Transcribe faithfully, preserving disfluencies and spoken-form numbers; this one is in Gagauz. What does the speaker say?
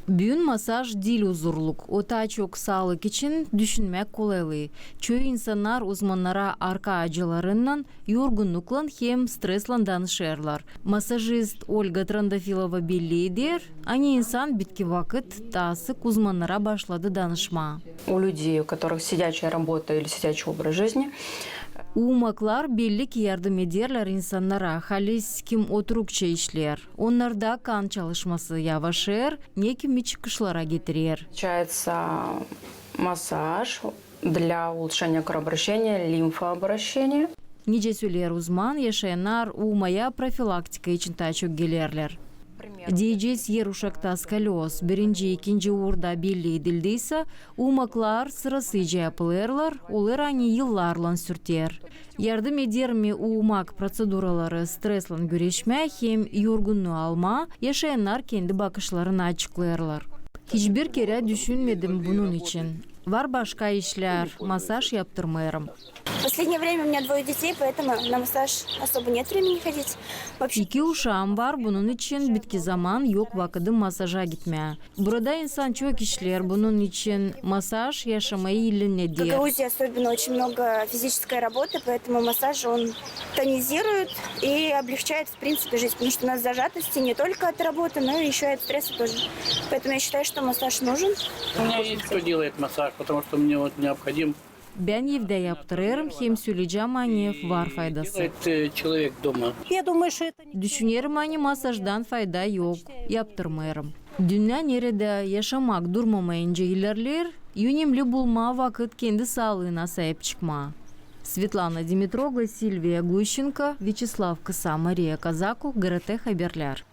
Büün masaj diil uzurluk, o taa çok saalık için düşünmäk kolaylıı. Çoyu insannar uzmannara arka acılarınnan, yorgunnuklan hem stresslan danışêrlar. Masajist Olga Trandafilova belli eder, ani insan bitki vakıt taa sık uzmannara başladı danışmaa. У людей, у которых сидячая работа или сидячий образ жизни. Uumaklar belli ki yardım ederlär insannara, halis kim oturukça işleer. Onnarda kan çalışması yavaşêr, ne kimi çıkışlara getirer. Назначается массаж для улучшения кровообращения, лимфообращения. Nicä söleer uzman, yaşayannar uumaya profilaktika için taa çok gelerlär. Deyecez, eer uşakta skolioz birinci, ikinci uurda belli edildiysä, uumaklar sırasıca yapılêrlar, olêr ani yıllarlan sürter. Yardım eder mi uumak protseduraları stresslan güreşmää hem yorgunnuu almaa, yaşayannar kendi bakışlarını açıklêêrlar. Hiçbir kerä düşünmedim bunun için. Var başka işlär, masaj yaptırmêêrım. В последнее время у меня двое детей, поэтому на массаж особо нет времени ходить. Вообще, İki uşaam var, bunun için bitki zaman yok vakıdım masaja gitmää. Burada insan çok işleer, bunun için masaj yaşamayı illinneder. В Гагаузии особенно очень много физической работы, поэтому массаж, он тонизирует и облегчает, в принципе, жизнь, потому что у нас зажатости не только от работы, но и ещё и от стресса тоже. Поэтому я считаю, что массаж нужен. У меня есть кто делает массаж, потому что мне вот необходим. Bän evdä yaptırêrım, hem söleyecäm, ani var faydası. Делает, э, человек дома. Я думаю, что это не... Düşünerim, ani masajdan fayda yok, yaptırmêêrım. Dünnä neredä yaşamak durmamayınca ilerleer, önemli bulmaa vakıt kendi saalıına saip çıkmaa. Svetlana Dimitroglu, Silviya Gluşçenko, Vyaçeslav Kısa, Mariya Kazaku, GRT Haberlär.